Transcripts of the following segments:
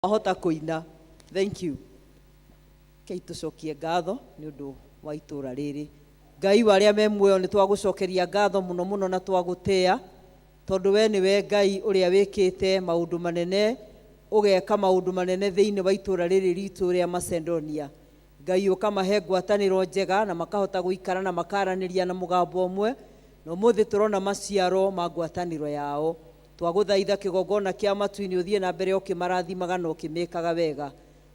Wahota kũina. Thank you. Kei tũcokie ngatho nĩ ũndũ wa itũra rĩrĩ. Ngai wa arĩa me muoyo, nĩ twagũcokeria ngatho mũno mũno na twagũtĩa, tondũ we nĩwe Ngai ũrĩa wĩkĩte maũndũ manene, ũgeka maũndũ manene thĩinĩ wa itũra rĩrĩ ritũ rĩa Macedonia. Ngai, ũkamahe ngwatanĩro njega na makahota gũikara na makaranĩria na mũgambo ũmwe, na ũmũthĩ tũrona maciaro ma ngwatanĩro yao. Twagũthaitha, kĩgongona kĩa matu-inĩ, ũthiĩ na mbere ũkĩmarathimaga na ũkĩmĩkaga wega.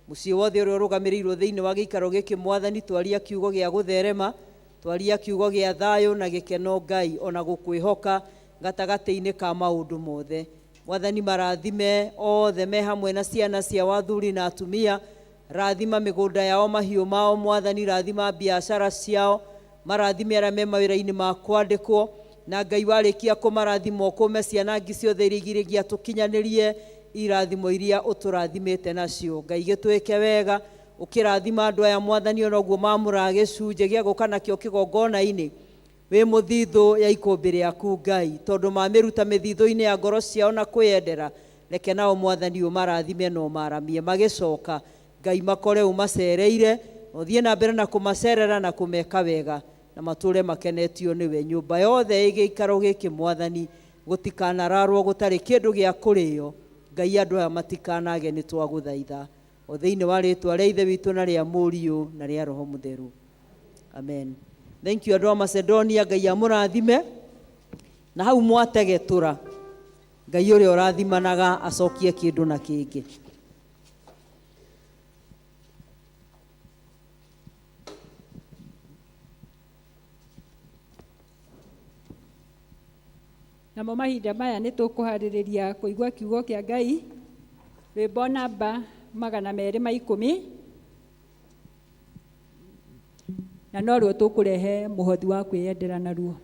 Mũciĩ wothe ũrĩa ũrũgamĩrĩirwo thĩinĩ wa gĩikaro gĩkĩ, Mwathani, twaria kiugo gĩa gũtherema, twaria kiugo gĩa thayũ na gĩkeno, Ngai, ona gũkwĩhoka gatagatĩ-inĩ ka maũndũ mothe. Mwathani, marathime othe me hamwe na ciana ciao, athuri na atumia. Rathima mĩgũnda yao, mahiũ mao, Mwathani, rathima biacara ciao, marathime arĩa me mawĩra-inĩ ma kwandĩkwo. Na Ngai, warĩkia kũmarathima, ũkũme ciana ngi ciothe iria igiragia tũkinyanĩrie irathimo iria ũtũrathimĩte nacio. Ngai, gĩtwĩke wega ũkĩrathima andũ aya, Mwathani, ona ũguo mamũraga gĩcunjĩ gĩa gũka nakĩo kĩgongona-inĩ wĩ mũthithũ ya ikũmbĩ rĩaku, Ngai, tondũ mamĩruta mĩthithũ-inĩ ya ngoro ciao na kwĩyendera. Reke nao, Mwathani, ũmarathime na ũmaramie magĩcoka. Ngai, makore ũmacereire, na ũthiĩ na mbere na kũmacerera na kũmeka wega, na matũre makenetio nĩwe. Nyũmba yothe ĩ gĩikaro gĩkĩ, Mwathani, gũtikanararwo gũtarĩ kĩndũ gĩa kũrĩo. Ngai, andũ aya matikanage, nĩ twagũthaitha o thĩinĩ wa rĩtwa rĩa Ithe witũ na rĩa Mũriũ na rĩa Roho Mũtheru, amen. Thank you, andũ a Macedonia. Ngai amũrathime na hau mwategetũra. Ngai ũrĩa ũrathimanaga acokie kĩndũ na kĩngĩ. Namo mahinda maya nĩ tũkũharĩrĩria kũigua kiugo kĩa Ngai, rwĩmbo namba 210, na noruo tũkũrehe mũhothi wa kwĩyendera naruo.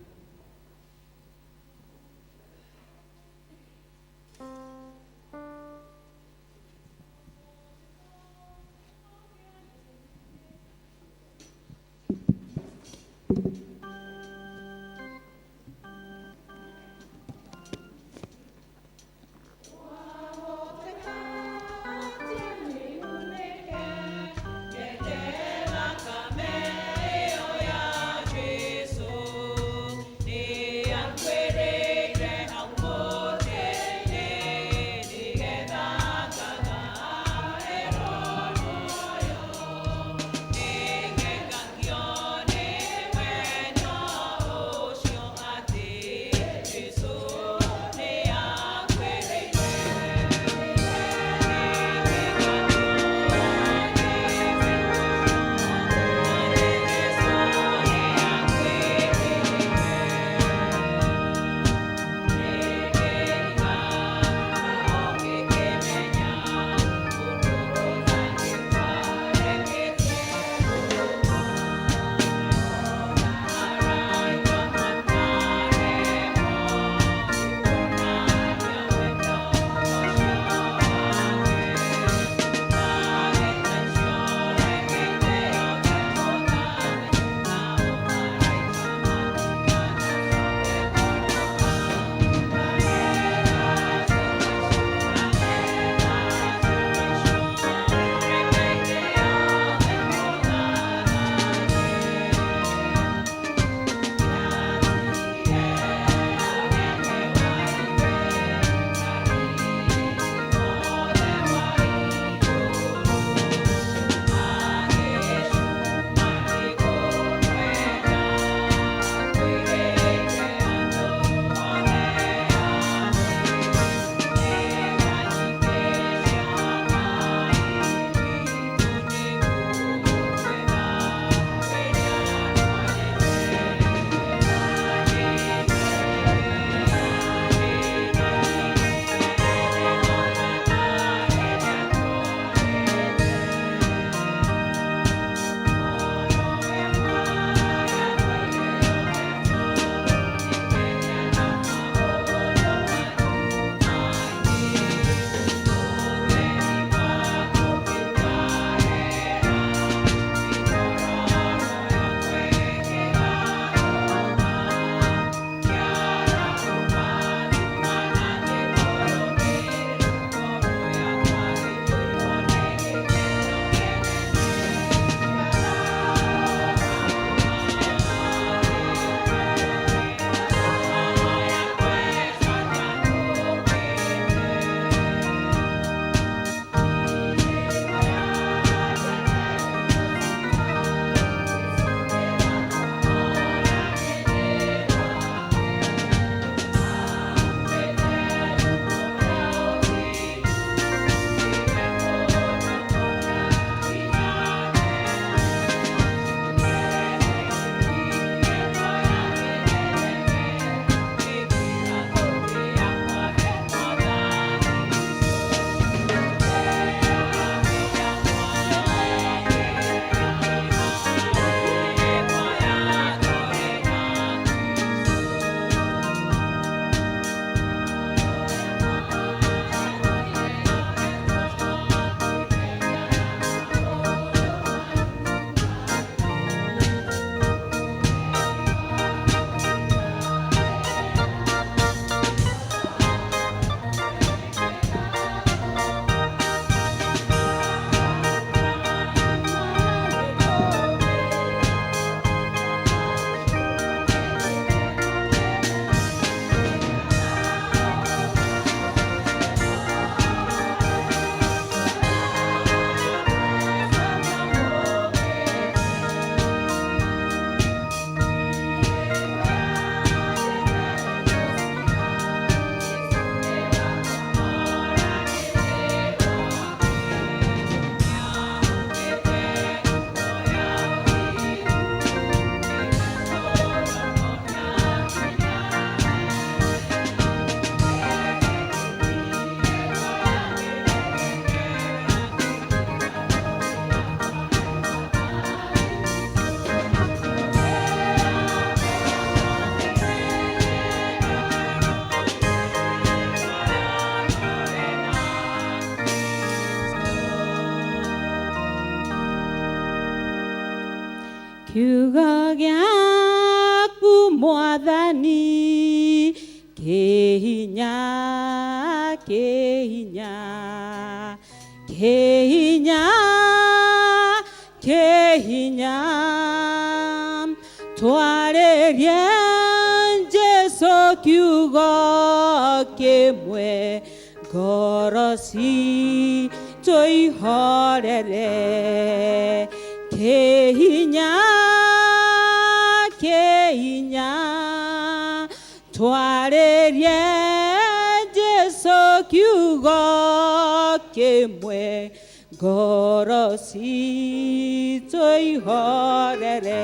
Kiugo gĩaku Mwathani kĩ hinya, kĩ hinya, kĩ hinya, kĩ hinya. Twarĩrie Jesu kiugo kĩmwe, ngoro citũ ihorere. Kĩ hinya, kĩ hinya. Twarĩrie Jesu kiugo kĩmwe, ngoro citũ ihorere.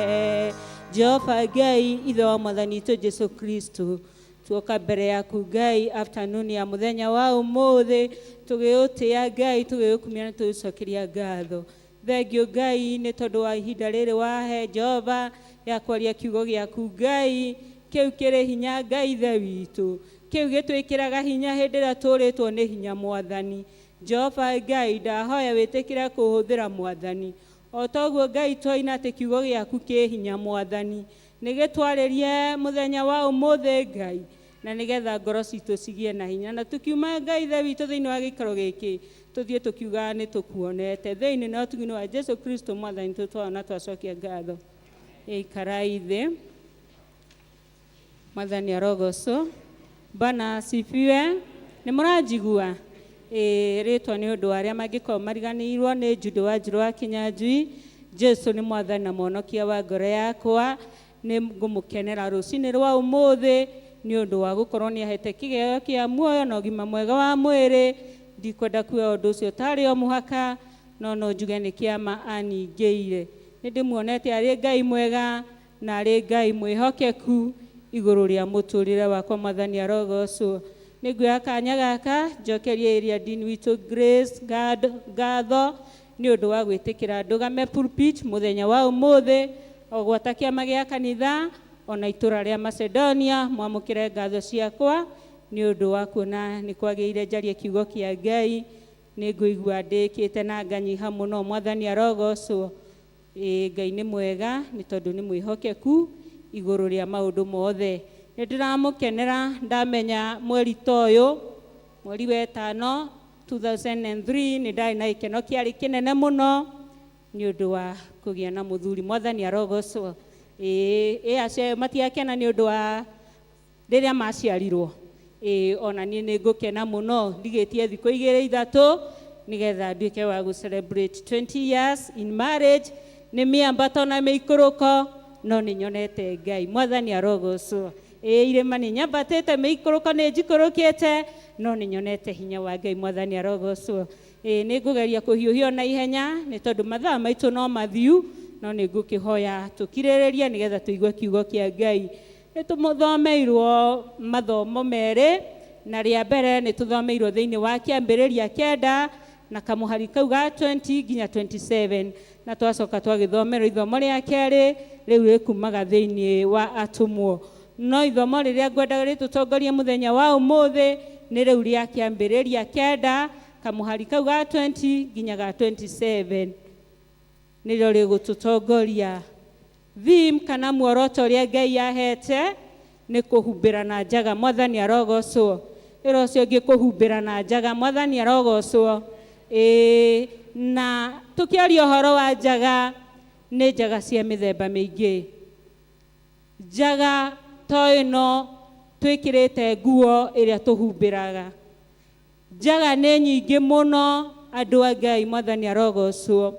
Jehova Ngai, Ithe wa Mwathani witũ Jesu Kristo, tuoka mbere yaku Ngai afternoon ya muthenya wa umuthi, tũgĩũtĩa Ngai, tũgĩgũkumia na tũgĩcokeria ngatho. Thengiũ Ngai nĩ tondũ wa ihinda rĩrĩ wahe Jehova ya kwaria kiugo gĩaku Ngai. Kĩu kĩrĩ hinya Ngai Ithe witũ, kĩu gĩtwĩkĩraga hinya hĩndĩ ĩrĩa tũrĩtwo nĩ hinya. Mwathani Jehova Ngai, ndahoya wĩtĩkĩre kũhũthĩra Mwathani. O toguo Ngai twaina atĩ kiugo gĩaku kĩ hinya, Mwathani, nĩ gĩtwarĩrie mũthenya wa ũmũthĩ Ngai, na nĩgetha ngoro citũ cigĩe na hinya, na tukiuma Ngai Ithe witũ thĩinĩ wa gĩikaro gĩkĩ, tũthiĩ tũkiugaga nĩ tũkuonete thĩinĩ na ũtugi wa Jesu Kristo Mwathani tũtwaona twacokia ngatho. Ikarai thĩ. Mwathani arogocwo. Bwana asifiwe. Nĩ mũranjigua? Ĩĩ, rĩtwa nĩ ũndũ wa arĩa mangĩkorwo mariganĩirwo nĩ Jude wa Njirũ wa Kinyanjui. Jesu nĩ Mwathani na Mũhonokia wa ngoro yakwa. Nĩ ngũmũkenera rũcinĩ rwa ũmũthĩ nĩ ũndũ wa gũkorwo nĩ ahete kĩgeo kĩa muoyo na ũgima mwega wa mwĩrĩ. Ndikwenda kuoya ũndũ ũcio tarĩ o mũhaka, no no njuge nĩ kĩama aningĩire. Nĩ ndĩmuonete arĩ Ngai mwega na arĩ Ngai mwĩhokeku igũrũ rĩa mũtũrĩre wakwa. Mwathani arogocwo. Nĩ nguoya kanya gaka njokerie area dean witũ Grace ngatho nĩ ũndũ wa gwĩtĩkĩra ndũgame pulpit mũthenya wa ũmũthĩ, o gwata kĩama gĩa kanitha ona itũra rĩa Macedonia. Mwamũkĩre ngatho ciakwa nĩ ũndũ wa kuona nĩ kwagĩrĩire njarie kiugo kĩa Ngai. Nĩ ngũigua ndĩkĩte na nganyiha mũno. Mwathani arogocwo. Ĩĩ, Ngai nĩ mwega nĩ tondũ nĩ mwĩhokeku igũrũ rĩa maũndũ mothe. Nĩ ndĩramũkenera ndamenya mweri ta ũyũ, mweri wa ĩtano 2003, nĩ ndarĩ na gĩkeno kĩarĩ kĩnene mũno nĩ ũndũ wa kũgĩa na mũthuri. Mwathani arogocwo. Ĩĩ, ĩ acio matiakena nĩ ũndũ wa rĩrĩa maciarirwo? Ĩĩ, ona niĩ nĩ ngũkena mũno ndigĩtie thikũ igĩrĩ ithatũ nĩgetha nduĩke wa gũ celebrate 20 years in marriage. Nĩ mĩambato na mĩikũrũko, no nĩ nyonete Ngai. Mwathani arogocwo. Ĩĩ, irĩma nĩ nyambatĩte, mĩikũrũko nĩ njikũrũkĩte, no nĩ nyonete hinya wa Ngai. Mwathani arogocwo. Ĩĩ, nĩ ngũgeria kũhiũhio na ihenya nĩ tondũ mathaa maitũ no mathiu, no nĩ ngũkĩhoya tũkirĩrĩrie nĩgetha tũigue kiugo kĩa Ngai. Nĩ tũthomeirwo mathomo merĩ, na rĩa mbere nĩ tũthomeirwo thĩinĩ wa Kĩambĩrĩria 9 na kamũhari kau ga 20 nginya 27, na twacoka twagĩthomerwo ithomo rĩa kerĩ rĩu rĩkumaga thĩinĩ wa Atũmwo. No ithomo rĩrĩa ngwendaga rĩtũtongorie mũthenya wa ũmũthĩ nĩ rĩu rĩa Kĩambĩrĩria 9 kamũhari kau ga 20 nginya ga 27, nĩrĩo rĩgũtũtongoria. Theme kana muoroto ũrĩa Ngai ahete nĩ kũhumbĩra na njaga. Mwathani arogocwo. Ĩra ũcio ũngĩ, kũhumbĩra na njaga. Mwathani arogocwo. Ĩĩ, na tũkĩaria ũhoro wa njaga, nĩ njaga cia mĩthemba mĩingĩ. Njaga to ĩno twĩkĩrĩte nguo ĩrĩa tũhumbĩraga. Njaga nĩ nyingĩ mũno, andũ a Ngai. Mwathani arogocwo.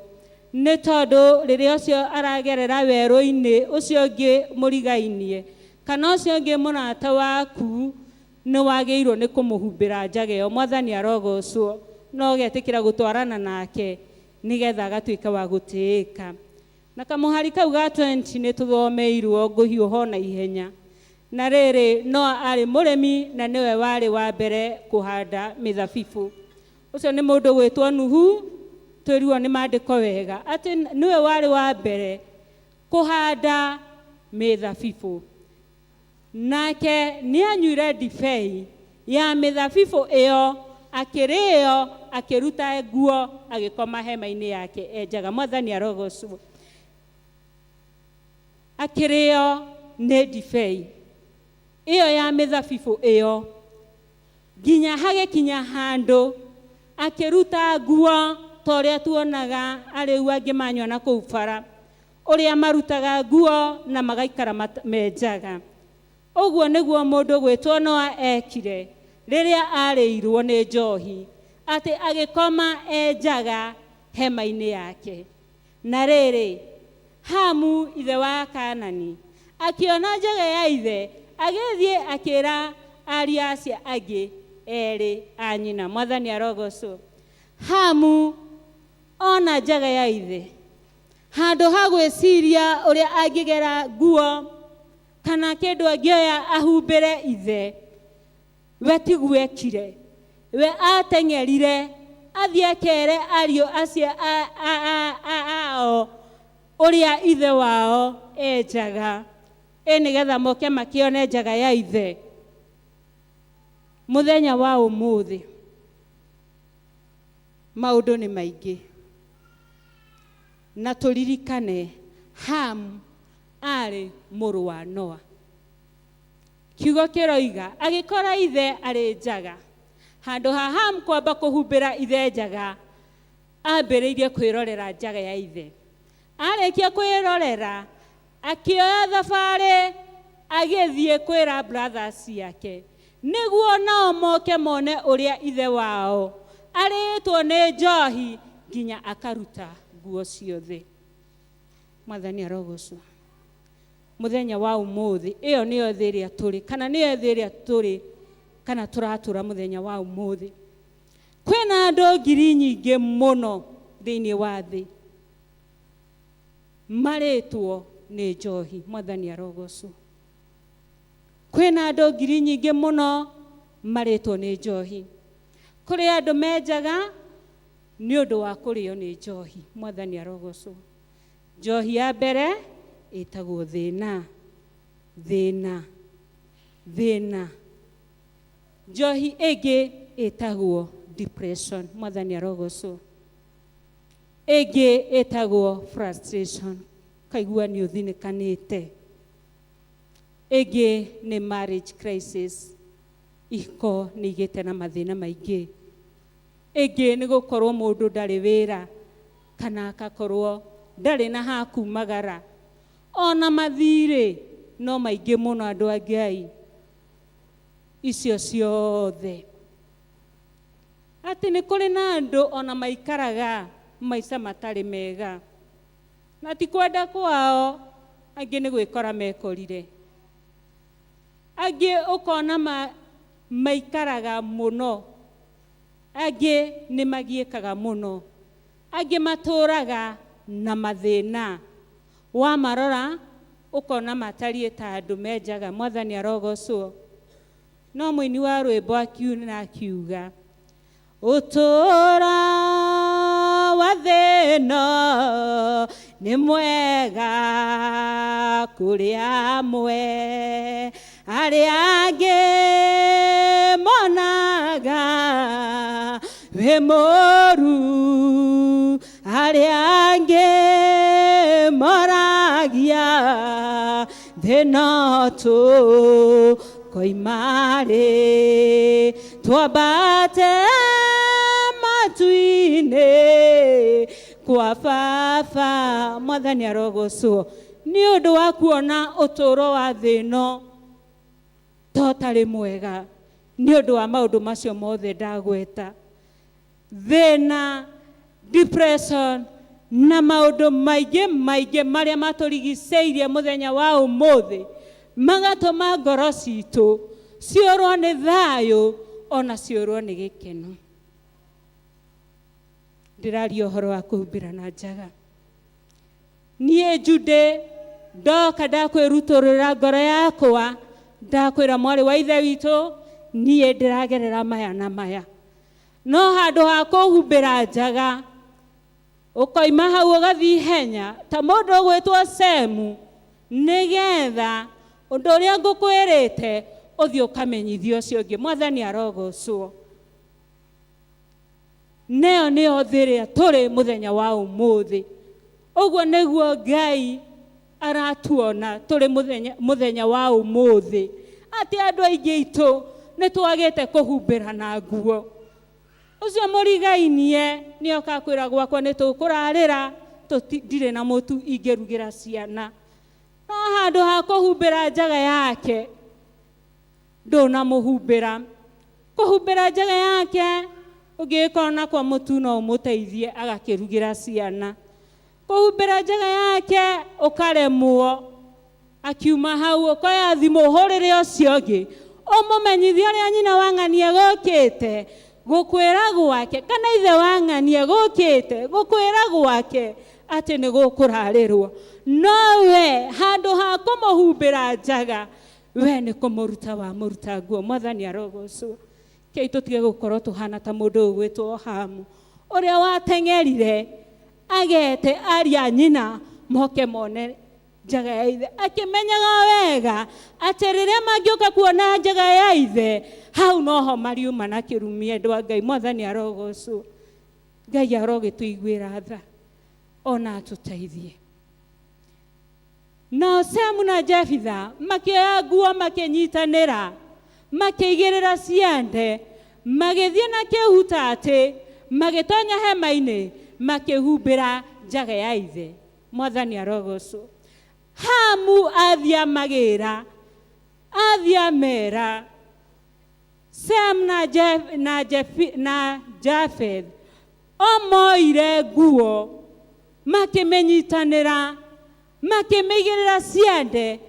Nĩ tondũ rĩrĩa ũcio aragerera werũ-inĩ, ũcio ũngĩ mũrigainie kana ũcio ũngĩ mũrata waku, nĩ wagĩrĩirwo nĩ kũmũhumbĩra njaga ĩyo. Mwathani arogocwo. No ũgetĩkĩra gũtwarana nake nĩgetha agatuĩka wa gũtĩĩka. Na kamũhari kau ga 20 nĩ tũthomeirwo, ngũhiũha na ihenya. Na rĩrĩ, Noa arĩ mũrĩmi na nĩwe warĩ wa mbere kũhanda mĩthabibũ. Ũcio nĩ mũndũ gwĩtwo Nuhu, twĩrirwo nĩ maandĩko wega atĩ nĩwe warĩ wa mbere kũhanda mĩthabibũ. Nake nĩ anyuire ndibei ya mĩthabibũ ĩyo, akĩrĩo, akĩruta nguo, agĩkoma hema-inĩ yake enjaga. Mwathani arogocwo. Akĩrĩo nĩ ndibei ĩyo ya mĩthabibũ ĩyo, nginya hagĩkinya handũ akĩruta nguo ta ũrĩa tuonaga arĩu angĩ manyua na kũu bara, ũrĩa marutaga nguo na magaikara menjaga. Ũguo nĩguo mũndũ gwĩtwo Noa ekire rĩrĩa arĩirwo nĩ njohi, atĩ agĩkoma enjaga hema-inĩ yake. Na rĩrĩ, Hamu ithe wa Kaanani akĩona njaga ya ithe, agĩthiĩ akĩra ariũ acio angĩ erĩ a nyina. Mwathani arogocwo. Hamu ona njaga ya ithe, handũ ha gwĩciria ũrĩa angĩgera nguo kana kĩndũ angĩoya ahumbĩre ithe, we tiguo ekire. We ateng'erire athiĩ akere ariũ acio ao ũrĩa ithe wao enjaga, ĩ nĩgetha moke makĩone njaga ya ithe. Mũthenya wa ũmũthĩ maũndũ nĩ maingĩ, na tũririkane Ham arĩ mũrũ wa Noa. Kiugo kĩroiga agĩkora ithe arĩ njaga. Handũ ha Ham kwamba kũhumbĩra ithe njaga, ambĩrĩirie kwĩrorera njaga ya ithe. Arĩkia kwĩrorera, akĩoya thabarĩ agĩthiĩ kwĩra brothers ciake, nĩguo nao moke mone ũrĩa ithe wao arĩtwo nĩ njohi nginya akaruta nguo ciothe. Mwathani arogocwo. Mũthenya wa ũmũthĩ, ĩyo nĩyo thĩ ĩrĩa tũrĩ, kana nĩyo thĩ ĩrĩa tũrĩ, kana tũratũra mũthenya wa ũmũthĩ. Kwĩna andũ ngiri nyingĩ mũno thĩinĩ wa thĩ marĩtwo nĩ njohi. Mwathani arogocwo. Kwĩna andũ ngiri nyingĩ mũno marĩtwo nĩ njohi. Kũrĩ andũ menjaga nĩ ũndũ wa kũrĩo nĩ njohi. Mwathani arogocwo. Njohi ya mbere ĩtagwo thĩna, thĩna, thĩna. Njohi ĩngĩ ĩtagwo depression. Mwathani arogocwo. Ĩngĩ ĩtagwo frustration, kaigua nĩ ũthinĩkanĩte. Ĩngĩ nĩ marriage crisis, ihiko nĩ igĩte na mathĩna maingĩ. Ĩngĩ nĩ gũkorwo mũndũ ndarĩ wĩra, kana akakorwo ndarĩ na ha kumagara. Ona mathirĩ no maingĩ mũno andũ a Ngai. Icio ciothe atĩ nĩ kũrĩ na andũ ona maikaraga maica matarĩ mega, na ti kwenda kwao, angĩ nĩ gwĩkora mekorire. Angĩ ũkona maikaraga mũno, angĩ nĩ magiĩkaga mũno, angĩ matũraga na mathĩna. Wamarora ũkona matariĩ ta andũ menjaga. Mwathani arogocwo. No mũini wa rwĩmbo akiuna akiuga, ũtũũro wa thĩna nĩ mwega kũrĩ amwe, arĩa angĩ monaga wĩ mũũru, arĩa angĩ moragia thĩna tũkoima-rĩ, twambate matu-inĩ kwa baba. Mwathani arogocwo. Nĩ ũndũ wa kuona ũtũũro wa thĩ ĩno to ũtarĩ mwega, nĩ ũndũ wa maũndũ macio mothe ndagweta, thĩna, depression na maũndũ maingĩ maingĩ marĩa matũrigicĩirie mũthenya wa ũmũthĩ, magatũma ngoro citũ ciũrwo nĩ thayũ ona ciũrwo nĩ gĩkeno. Ndĩraria ũhoro wa kũhumbĩra na njaga. Niĩ Jude ndoka ndakwĩrutũrũra ngoro yakwa, ndakwĩra mwarĩ wa ithe witũ, niĩ ndĩragerera maya na maya. No handũ ha kũhumbĩra njaga, ũkoima hau ũgathiĩ ihenya ta mũndũ ũgwĩtwo Semu, nĩgetha ũndũ ũrĩa ngũkwĩrĩte ũthiĩ ũkamenyithie ũcio ũngĩ. Mwathani arogocwo. Neyo nĩyo thĩ ĩrĩa tũrĩ mũthenya wa ũmũthĩ. Ũguo nĩguo Ngai Aratuona tũrĩ mũthenya, mũthenya wa ũmũthĩ atĩ andũ aingĩ aitũ nĩ twagĩte kũhumbĩra na nguo. Ũcio mũrigainie nĩ oka kwĩra gwakwa nĩ tũkũrarĩra, ndirĩ na mũtu ingĩrugĩra ciana. No handũ ha kũhumbĩra njaga yake, ndũnamũhumbĩra. Kũhumbĩra njaga yake, ũngĩgĩkorwo na kwa mũtu no ũmũteithie agakĩrugĩra ciana. Kũhumbĩra njaga yake ũkaremwo, akiuma hau ũkoya thimũ ũhũrĩre ũcio ũngĩ, ũmũmenyithie ũrĩa nyina wa ng'ania gũkĩte gũkwĩra gwake, kana ithe wa ng'ania gũkĩte gũkwĩra gwake atĩ nĩ gũkũrarĩrwo. No we handũ ha kũmũhumbĩra njaga, we nĩ kũmũruta wamũruta nguo. Mwathani arogocwo. Kei tũtige gũkorwo tũhana ta mũndũ ũgwĩtwo Hamu, ũrĩa wateng'erire agete aria nyina moke mone njaga ya ithe, akĩmenyaga wega atĩ rĩrĩa mangĩũka kuona njaga ya ithe, hau noho mariuma na kĩrumi. Endwa Ngai, Mwathani arogocwo. Ngai arogĩtũiguĩra tha ona atũteithie. Nao Semu na Jefitha makĩoya nguo makĩnyitanĩra, makĩigĩrĩra ciande, magĩthiĩ na kĩhuta atĩ magĩtonya hema-inĩ, makĩhumbĩra njaga ya ithe. Mwathani arogocwo. Hamu athiĩ amagĩra, athiĩ amera Sem na, Jef, na, Jefi, na Jafeth o moire nguo makĩmĩnyitanĩra, makĩmĩigĩrĩra ciande,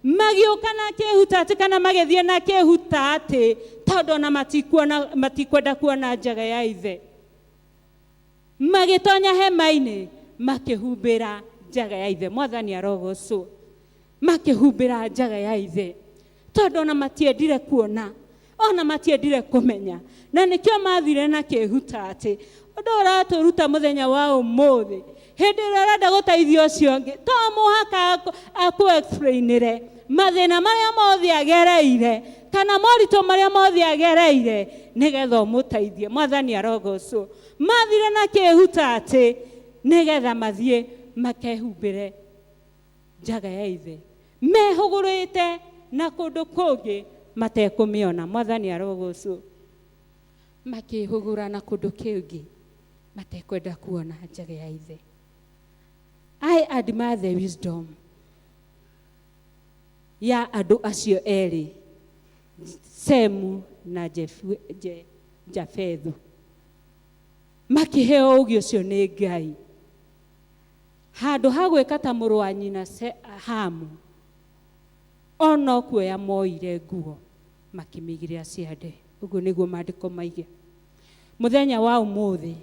magĩũka na kĩhuta atĩ kana magĩthiĩ na kĩhuta atĩ tondũ ona matikuona, matikwenda kuona njaga ya ithe. Magĩtonya hema-inĩ makĩhumbĩra njaga ya ithe. Mwathani arogocwo. Makĩhumbĩra njaga ya ithe tondũ ona matiendire kuona, ona matiendire kũmenya, na nĩkĩo mathire na kĩhuta atĩ. Ũndũ ũratũruta mũthenya wa ũmũthĩ, hĩndĩ ĩrĩa ũrenda gũteithia ũcio ũngĩ, to mũhaka akũ-explainĩre mathĩna marĩa mothe agereire kana moritũ marĩa mothe agereire nĩgetha ũmũteithie. Mwathani arogocwo. Mathire na kĩhuta atĩ nĩgetha mathiĩ makehumbĩre njaga ya ithe, mehũgũrĩte na kũndũ kũngĩ matekũmĩona. Mwathani arogocwo. Makĩhũgũra na kũndũ kĩngĩ matekwenda kuona njaga ya ithe. I admire the wisdom ya andũ acio erĩ, Semu na Jafethu, makĩheo ũũgĩ ũcio nĩ Ngai. Handũ ha gwĩka ta mũrũ wa nyina Hamu, o no kuoya moire nguo makĩmĩigĩrĩra ciande. Ũguo nĩguo maandĩko maige. Mũthenya wa ũmũthĩ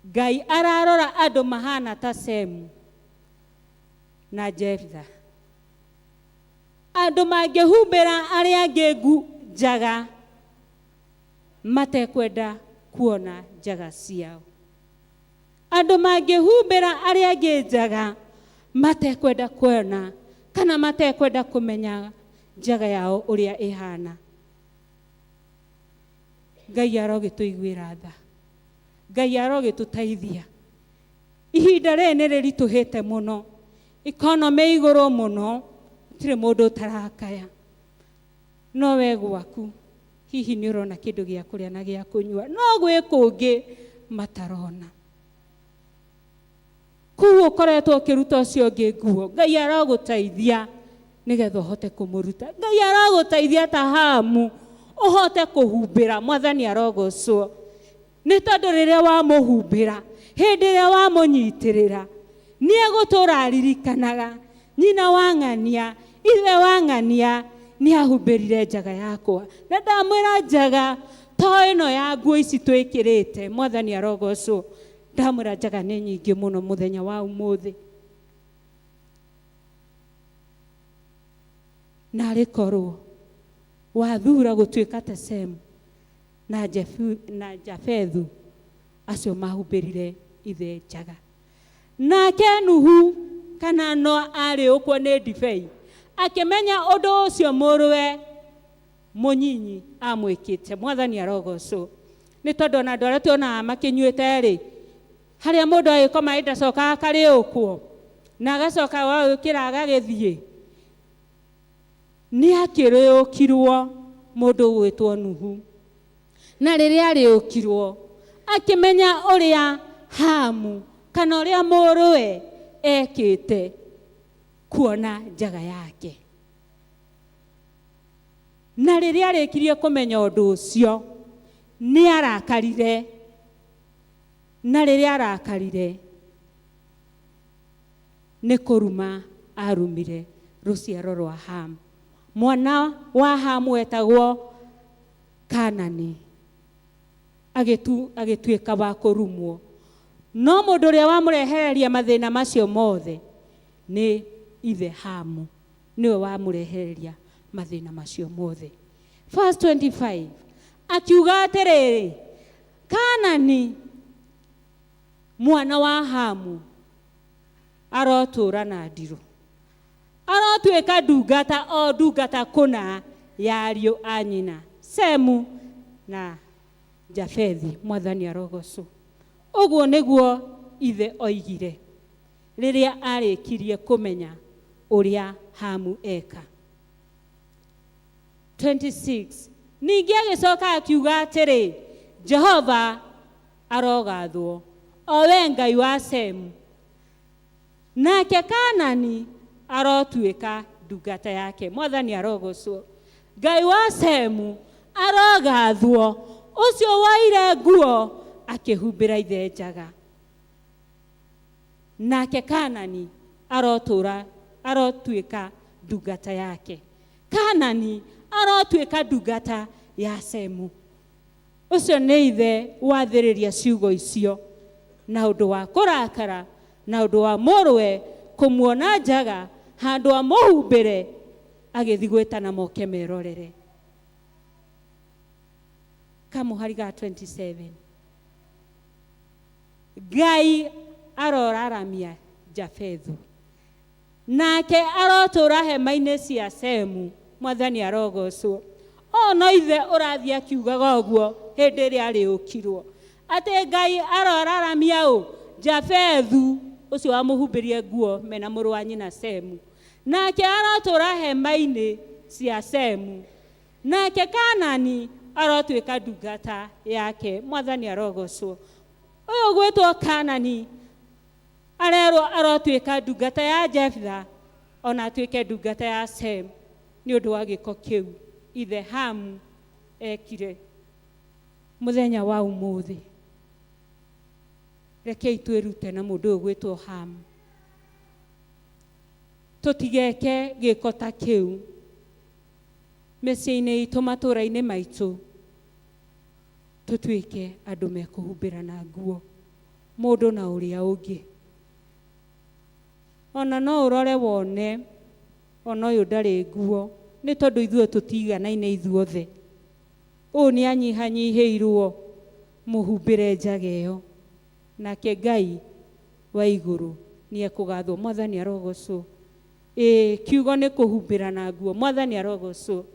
Ngai ararora andũ mahana ta Semu na Jefitha, andũ mangĩhumbĩra arĩa angĩ njaga matekwenda kuona njaga ciao, andũ mangĩhumbĩra arĩa angĩ njaga matekwenda kuona kana matekwenda kũmenya njaga yao ũrĩa ĩhana. Ngai arogĩtũiguĩra tha, Ngai arogĩtũteithia. Ihinda rĩrĩ nĩ rĩritũhĩte mũno, economy igũrũ mũno, gũtirĩ mũndũ ũtarakaya. No we gwaku hihi nĩ ũrona kĩndũ gĩa kũrĩa na gĩa kũnyua, no gwĩ kũngĩ matarona. Kũu ũkoretwo ũkĩruta ũcio ũngĩ nguo, Ngai arogũteithia nĩgetha ũhote kũmũruta. Ngai arogũteithia ta Hamu ũhote kũhumbĩra. Mwathani arogocwo. Nĩ tondũ rĩrĩa wamũhumbĩra, hĩndĩ ĩrĩa wamũnyitĩrĩra, nĩ egũtũra aririkanaga nyina wa ng'ania, ithe wa ng'ania nĩ ahumbĩrire njaga yakwa. Na ndamwĩra njaga to ĩno ya nguo ici twĩkĩrĩte. Mwathani arogocwo. Ndamwĩra njaga nĩ nyingĩ mũno mũthenya wa ũmũthĩ. Narĩ korwo wathura gũtuĩka ta Semu na na Jafethu, acio mahumbĩrire ithe njaga. Nake Nuhu kana Noa arĩ ũkwo nĩ ndibei, akĩmenya ũndũ ũcio mũrũwe mũnyinyi amwĩkĩte. Mwathani arogocwo. Nĩ tondũ ona andũ arĩa tuonaga makĩnyuĩte rĩ, harĩa mũndũ agĩkoma ĩ ndacokaga akarĩũkwo. Na agacoka agagĩũkĩra agagĩthiĩ. Nĩ akĩrĩũkirwo mũndũ ũgwĩtwo Nuhu. Na rĩrĩa arĩũkirwo akĩmenya ũrĩa Hamu kana ũrĩa mũrũwe ekĩte kuona njaga yake. Na rĩrĩa arĩkirie kũmenya ũndũ ũcio nĩ arakarire. Na rĩrĩa arakarire nĩ kũruma arumire rũciaro rwa Hamu. Mwana wa Hamu etagwo Kanani agĩtuĩka wa kũrumwo. No mũndũ ũrĩa wamũrehereria mathĩna macio mothe nĩ ithe Hamu, nĩwe wamũrehereria mathĩna macio mothe. Verse 25 akiuga atĩrĩrĩ, Kanani mwana wa Hamu arotũra na ndirũ, arotuĩka ndungata o ndungata kũna ya ariũ a nyina Semu na Jafethi. Mwathani arogocwo. Ũguo nĩguo ithe oigire rĩrĩa arĩkirie kũmenya ũrĩa Hamu eka. 26 ningĩ agĩcoka akiuga atĩrĩ, Jehova arogathwo o we Ngai wa Semu, nake Kanani arotuĩka ndungata yake. Mwathani arogocwo. Ngai wa Semu arogathwo, ũcio woire nguo akĩhumbĩra ithe njaga, nake Kanani arotũra arotuĩka ndungata yake. Kanani arotuĩka ndungata ya Semu. Ũcio nĩ ithe wathĩrĩria ciugo icio na ũndũ wa kũrakara na ũndũ wa mũrũwe kũmuona njaga handũ amũhumbĩre agĩthiĩ gwĩtana moke merorere. Kamũhari ga 27 Ngai aroraramia Jafethu, nake arotũra hema-inĩ cia Semu. Mwathani arogocwo. O no ithe ũrathiĩ akiugaga ũguo hĩndĩ ĩrĩa arĩũkirwo atĩ Ngai aroraramia ũ Jafethu ũcio wamũhumbĩrie nguo mena mũrũ wa nyina Semu, nake arotũra hema-inĩ cia Semu, nake Kanani arotuĩka ndungata yake. Mwathani arogocwo. Ũyũ gwĩtwo Kanani arerwo arotuĩka ndungata ya Jefitha ona atuĩke ndungata ya Sem nĩ ũndũ wa gĩko kĩu ithe Hamu ekire. Mũthenya wa ũmũthĩ rekei twĩrute na mũndũ ũyũ gwĩtwo Hamu, tũtigeke gĩko ta kĩu mĩciĩ-inĩ itũ, matũũra-inĩ maitũ, tũtuĩke andũ mekũhumbĩra na nguo mũndũ na ũrĩa ũngĩ. Ona no ũrore wone ona ũyũ ndarĩ nguo, nĩ tondũ ithuĩ tũtiganaine ithuothe. Ũũ nĩ anyihanyihĩirwo, mũhumbĩre njaga ĩyo, nake Ngai wa igũrũ nĩ ekũgathwo. Mwathani arogocwo. Ĩĩ, kiugo nĩ kũhumbĩra na nguo. Mwathani arogocwo.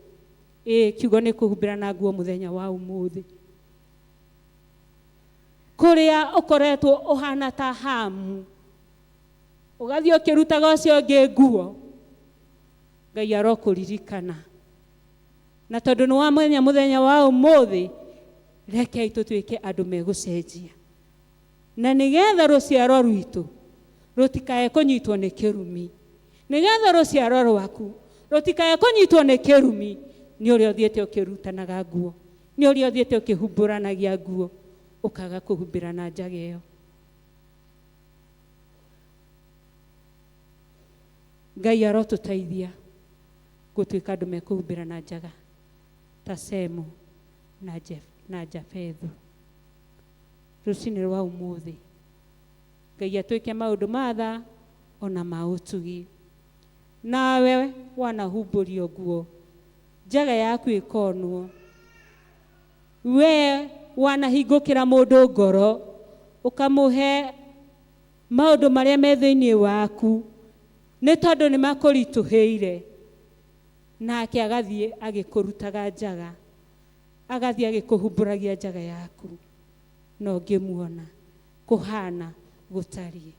Ĩĩ, kiugo nĩ kũhumbĩra na nguo mũthenya wa ũmũthĩ. Kũrĩa ũkoretwo ũhana ta Hamu, ũgathiĩ ũkĩrutaga ũcio ũngĩ nguo, Ngai arokũririkana. Na tondũ nĩ wamenya mũthenya wa ũmũthĩ, rekei tũtuĩke andũ megũcenjia, na nĩgetha rũciaro rwitũ rũtikae kũnyitwo nĩ kĩrumi, nĩgetha rũciaro rwaku rũtikae kũnyitwo nĩ kĩrumi nĩ ũrĩa ũthiĩte ũkĩrutanaga nguo, nĩ ũrĩa ũthiĩte ũkĩhumbũranagia nguo, ũkaga kũhumbĩra na njaga ĩyo. Ngai arotũteithia gũtuĩka andũ mekũhumbĩra na njaga ta Semu na Jef, na Jafethu. Rũcinĩ rwa ũmũthĩ Ngai atwĩke maũndũ ma tha ona ma ũtugi. Nawe wanahumbũrio nguo njaga yaku ĩkonwo, we wanahingũkĩra mũndũ ngoro ũkamũhe maũndũ marĩa me thĩinĩ waku nĩ tondũ nĩ makũritũhĩire, nake agathiĩ agĩkũrutaga njaga, agathiĩ agĩkũhumbũragia njaga yaku, na ũngĩmuona kũhana gũtariĩ.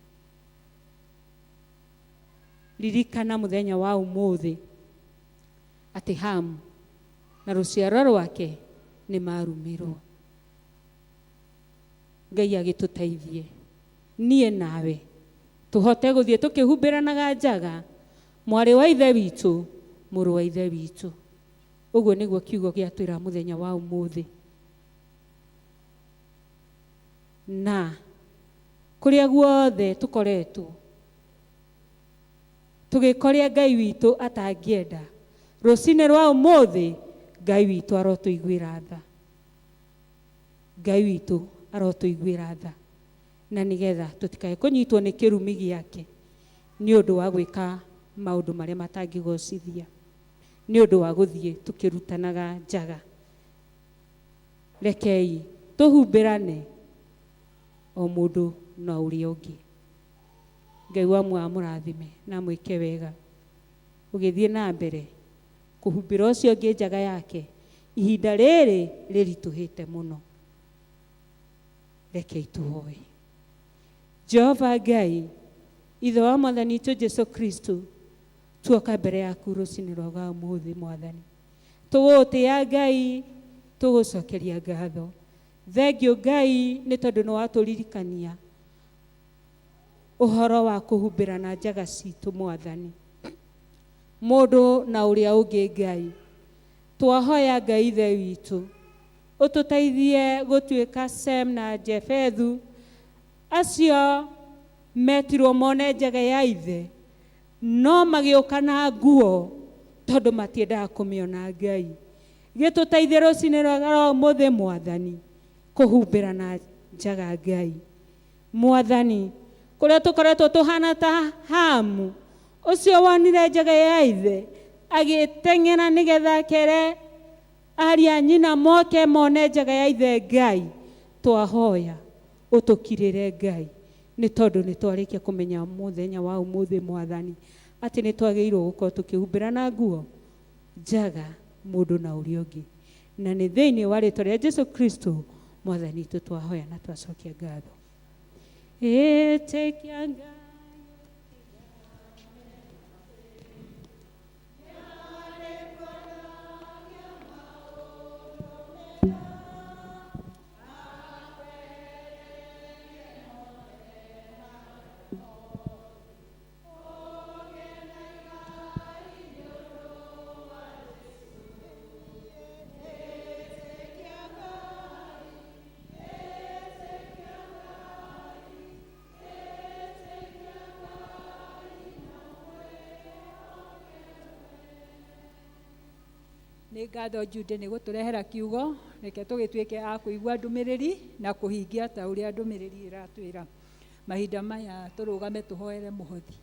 Ririkana mũthenya wa ũmũthĩ atĩ Hamu na rũciaro rwake nĩ marumirwo. Ngai agĩtũteithie niĩ nawe tũhote gũthiĩ tũkĩhumbĩranaga njaga, mwarĩ wa ithe witũ, mũrũ wa ithe witũ. Ũguo nĩguo kiugo gĩatwĩra mũthenya wa ũmũthĩ. Na kũrĩa guothe tũkoretwo tũgĩka ũrĩa Ngai witũ atangĩenda, rũcinĩ rwa ũmũthĩ Ngai witũ arotũiguĩra tha. Ngai witũ arotũiguĩra tha, na nĩgetha tũtikae kũnyitwo nĩ kĩrumi gĩake nĩ ũndũ wa gwĩka maũndũ marĩa matangĩgocithia, nĩ ũndũ wa gũthiĩ tũkĩrutanaga njaga. Rekei tũhumbĩrane o mũndũ na ũrĩa ũngĩ. Ngai wa muoyo amũrathime na amwĩke wega ũgĩthiĩ na mbere kũhumbĩra ũcio ũngĩ njaga yake. Ihinda rĩrĩ rĩritũhĩte mũno. Rekei tũhoe. Jehova Ngai, Ithe wa Mwathani witũ Jesu Kristo, tuoka mbere yaku rũcinĩ rwa ũmũthĩ Mwathani. Tũgũgũtĩĩa Ngai, tũgũcokeria ngatho. Thengiũ Ngai nĩ tondũ nĩ watũririkania ũhoro wa kũhumbĩrana njaga citũ Mwathani. Mũndũ na ũrĩa ũngĩ Ngai. Twahoya Ngai Ithe witũ ũtũteithie gũtuĩka Sem na Jefethu, acio metirwo mone njaga ya ithe, no magĩũka na nguo tondũ matiendaga kũmĩona Ngai. Gĩtũteithie rũcinĩ rwa ũmũthĩ Mwathani kũhumbĩrana njaga Ngai. Mwathani, kũrĩa tũkoretwo tũhana ta Hamu, ũcio wonire njaga ya ithe agĩteng'era nĩgetha akere aria nyina moke mone njaga ya ithe Ngai. Twahoya ũtũkirĩre Ngai, nĩ tondũ nĩ twarĩkia kũmenya mũthenya wa ũmũthĩ Mwathani atĩ nĩ twagĩrĩirwo gũkorwo tũkĩhumbĩrana nguo njaga mũndũ na ũrĩa ũngĩ. Na nĩ thĩinĩ wa rĩtwa rĩa Jesu Kristo Mwathani witũ twahoya na twacokia ngatho. Ĩtĩkia Ngai. Nĩ ngatho Jude nĩ gũtũrehera kiugo, reke tũgĩtuĩke a kũigua ndũmĩrĩri na kũhingia ta ũrĩa ndũmĩrĩri ĩratwĩra. Mahinda maya tũrũgame tũhoere mũhothi.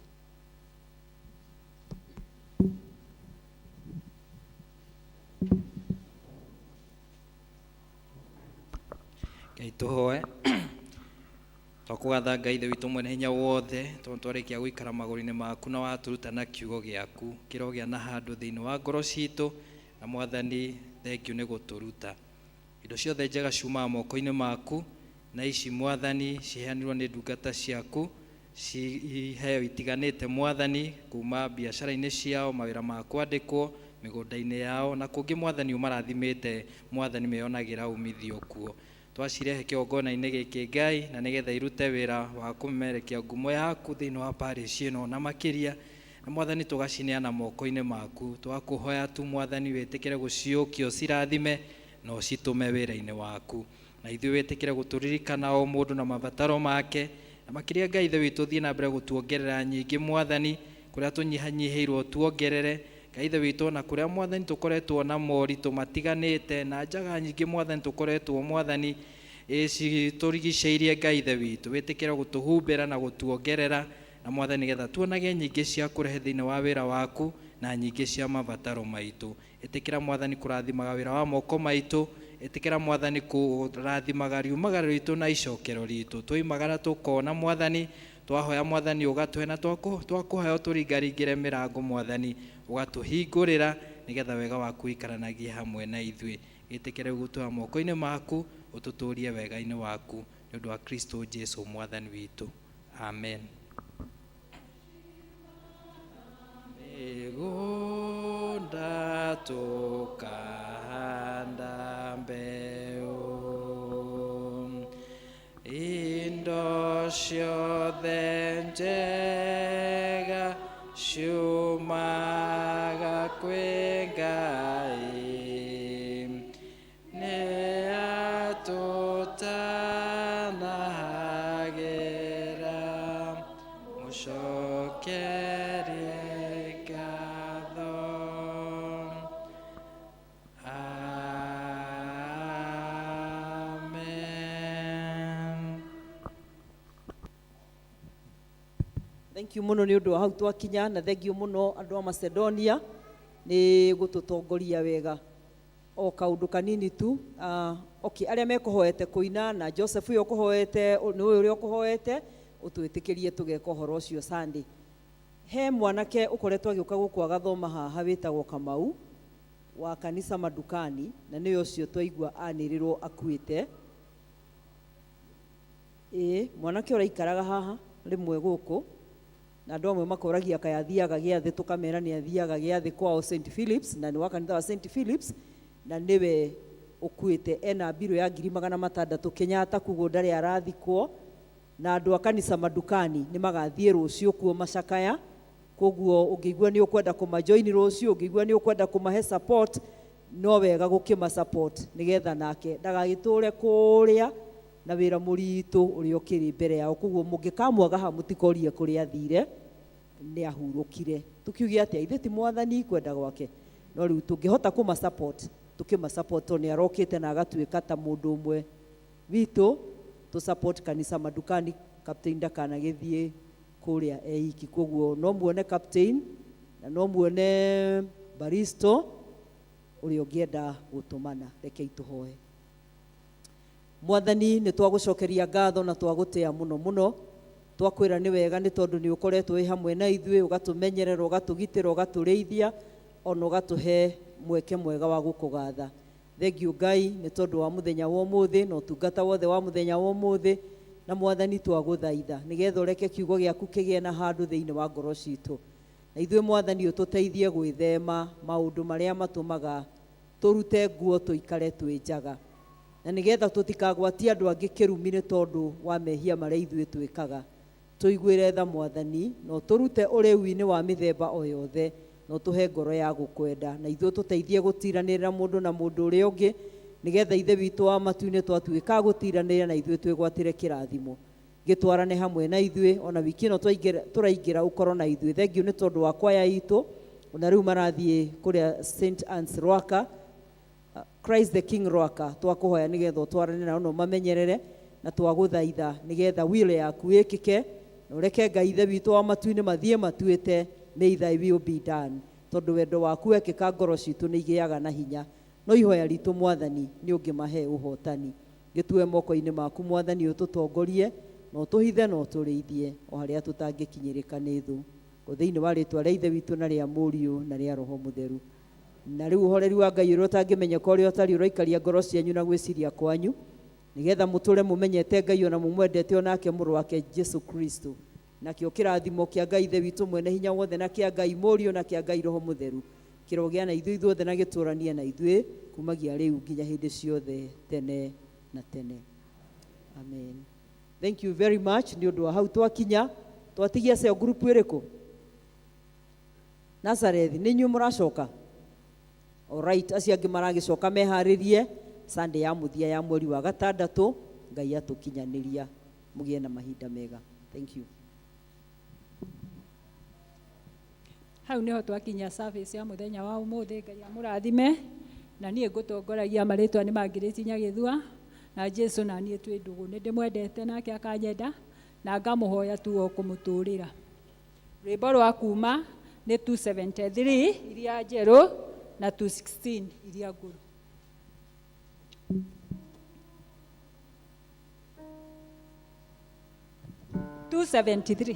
Ngai tũhoe. Twakũgatha Ngai Ithe witũ mwene hinya wothe, tondũ twarĩkia gũikara magũrũ-inĩ maku na watũruta na kiugo gĩaku kĩrogĩa na handũ thĩinĩ wa ngoro citũ, na Mwathani thengiũ nĩ gũtũruta. Indo ciothe njega ciumaga moko-inĩ maku, na ici Mwathani ciheanirwo nĩ ndungata ciaku, iheo itiganĩte Mwathani, kuma biacara-inĩ ciao, mawĩra ma kwandĩkwo, mĩgũnda-inĩ yao, na kũngĩ Mwathani ũmarathimĩte, Mwathani meyonagĩra umithio kuo. Twacirehe kĩgongona-inĩ gĩkĩ Ngai, na nĩgetha irute wĩra wa kũmemerekia ngumo yaku thĩinĩ wa parish ĩno na makĩria, na Mwathani tũgacineana moko-inĩ maku. Twakũhoya tu Mwathani wĩtĩkĩre gũciũkia ũcirathime na ũcitũme wĩra-inĩ waku, na ithuĩ wĩtĩkĩre gũtũririkana o mũndũ na mabataro make, na makĩria Ngai Ithe witũ thiĩ na mbere gũtuongerera nyingĩ Mwathani, kũrĩa tũnyihanyihĩirwo tuongerere Ngai Ithe witũ, na kũrĩa Mwathani tũkoretwo na moritũ matiganĩte na njaga nyingĩ Mwathani tũkoretwo Mwathani citũrigicĩirie Ngai Ithe witũ, wĩtĩkĩre gũtũhumbĩra na gũtuongerera, na Mwathani nĩgetha tuonage nyingĩ cia kũrehe thĩinĩ wa wĩra waku na nyingĩ cia mabataro maitũ. Ĩtĩkĩra Mwathani kũrathimaga wĩra wa moko maitũ, ĩtĩkĩra Mwathani kũrathimaga riumagara ritũ na icokero ritũ. Twoimagara tũkona Mwathani, twahoya Mwathani ũgatũhe, na twakũhoya ũtũringaringĩre mĩrango Mwathani ũgatũhingũrĩra, nĩgetha wega waku ũikaranagie hamwe na ithuĩ. Ĩtĩkĩre gũtũha moko-inĩ maku, ũtũtũrie wega-inĩ waku, nĩ ũndũ wa Kristo Jesu Mwathani witũ. Amen. Mĩgũnda tũkahanda mbeũ, indo ciothe njega ciumaga kwĩ Ngai, nĩ atũtanahagĩra, mũcokerie ngatho. Amen. Thank you muno nĩ ũndũ wa hau twakinya, na thank you mũno andũ a Macedonia nĩ gũtũtongoria wega. O kaũndũ kanini tu, okay, arĩa mekũhoete kũina na Joseph ũyũ ũkũhoete nĩ ũyũ ũrĩa ũkũhoete ũtwĩtĩkĩrie tũgeka ũhoro ũcio Sunday. He mwanake ũkoretwo agĩũka gũkũ agathoma haha wĩtagwo Kamau wa kanitha Madukani, na nĩwe ũcio twaigua anĩrĩrwo akuĩte. Ĩĩ, mwanake ũraikaraga haha rĩmwe gũkũ, na andũ amwe makoragia kaĩ athiaga gĩathĩ, tũkamera nĩ athiaga gĩathĩ kwao St Philips, na nĩ wa kanitha wa St Philips, na nĩwe ũkuĩte, ena mbirũ ya 600,000 Kenyatta, koguo ndarĩ arathikwo, na andũ a kanitha Madukani nĩ magathiĩ rũciũ kuo macakaya. Koguo ũngĩigua nĩ ũkwenda kũmajoin rũciũ, ũngĩigua nĩ ũkwenda kũmahe support, no wega gũkĩma support nĩgetha nake ndagagĩtũre kũrĩa na wĩra mũritũ ũrĩa ũkĩrĩ mbere yao. Koguo mũngĩkamwaga haha mũtikorie kũrĩa athire, nĩ ahurũkire. Tũkiuge atĩa, ithuĩ ti mwathani kwenda gwake, no rĩu tũngĩhota kũma support, tũkĩma support tondũ nĩ arokĩte na agatuĩka ta mũndũ ũmwe witũ. Tũ support kanitha Madukani, captain ndakanagĩthiĩ kũrĩa eiki. Koguo no muone captain na no muone baristo ũrĩa ũngĩenda gũtũmana. Rekei tũhoe. Mwathani, nĩ twagũcokeria ngatho na twagũtĩa mũno mũno, twakwĩra nĩ wega nĩ tondũ nĩ ũkoretwo wĩ hamwe na ithuĩ, ũgatũmenyerera, ũgatũgitĩra, ũgatũrĩithia, ona ũgatũhe mweke mwega wa gũkũgatha. Thengiũ Ngai nĩ tondũ wa mũthenya wa ũmũthĩ na ũtungata wothe wa mũthenya wa ũmũthĩ, na Mwathani twagũthaitha nĩgetha ũreke kiugo gĩaku kĩgĩe na handũ thĩinĩ wa ngoro citũ, na ithuĩ Mwathani ũtũteithie gwĩthema maũndũ marĩa matũmaga tũrute nguo tũikare twĩ njaga, na nĩgetha tũtikagwatie andũ angĩ kĩrumi nĩ tondũ wa mehia marĩa ithuĩ twĩkaga. Tũiguĩre tha Mwathani, na ũtũrute ũrĩu-inĩ wa mĩthemba o yothe, na ũtũhe ngoro ya gũkwenda, na ithuĩ ũtũteithie gũtiranĩrĩra mũndũ na mũndũ ũrĩa ũngĩ, nĩgetha Ithe witũ wa matu-inĩ twatuĩka gũtiranĩrĩra na ithuĩ twĩgwatĩre kĩrathimo. Gĩtwarane hamwe na ithuĩ ona wiki ĩno tũraingĩra, ũkorwo na ithuĩ. Thengiũ nĩ tondũ wa kwaya itũ, ona rĩu marathiĩ kũrĩa St Anne's Rwaka, Christ the King Rwaka, twakũhoya nĩgetha ũtwarane nao na ũmamenyerere, na twagũthaitha nĩgetha will yaku ĩkĩke, na ũreke Ngai Ithe witũ wa matu-inĩ mathiĩ matuĩte, may thy will be done, tondũ wendo waku wekĩka ngoro citũ nĩ igĩaga na hinya. No ihoya ritũ Mwathani nĩ ũngĩmahe ũhotani. Gĩtue moko-inĩ maku Mwathani, ũtũtongorie na ũtũhithe na ũtũrĩithie o harĩa tũtangĩkinyĩrĩka nĩ thũ, thĩinĩ wa rĩtwa rĩa Ithe witũ na rĩa Mũriũ na rĩa Roho Mũtheru. Na rĩu ũhoreri wa Ngai ũrĩa ũtangĩmenyeka ũrĩa ũtariĩ ũroikaria ngoro cianyu na gwĩciria kwanyu, nĩgetha mũtũre mũmenyete Ngai ona mũmwendete onake mũrũ wake Jesu Kristo. Nakĩo kĩrathimo kĩa Ngai Ithe witũ mwene hinya wothe, na kĩa Ngai Mũriũ, na kĩa Ngai Roho Mũtheru kĩrogĩa na ithuĩ ithuothe na gĩtũranie na ithuĩ kumagia rĩu nginya hĩndĩ ciothe tene na tene. Amen. Thank you very much nĩ ũndũ wa hau twakinya. Twatigia cell group ĩrĩkũ? Nazareth, nĩ inyuĩ mũracoka? Alright, acio angĩ maragĩcoka meharĩrie Sunday ya mũthia ya mweri wa gatandatũ. Ngai atũkinyanĩria, mũgĩe na mahinda mega. Thank you. Hau niho twakinyia service ya muthenya wa umuthi. Ngai amũrathime, na niĩ ngũtongoragia marĩtwa nĩ Margaret Nyagĩthua, na Jesu na niĩ twĩ ndũgũ, nĩ ndĩmwendete nake akanyenda, na ngamũhoya tu o kũmũtũrĩra. Rwĩmbo rwa kuma nĩ 273 iria njerũ na 216 iria ngũrũ. 273.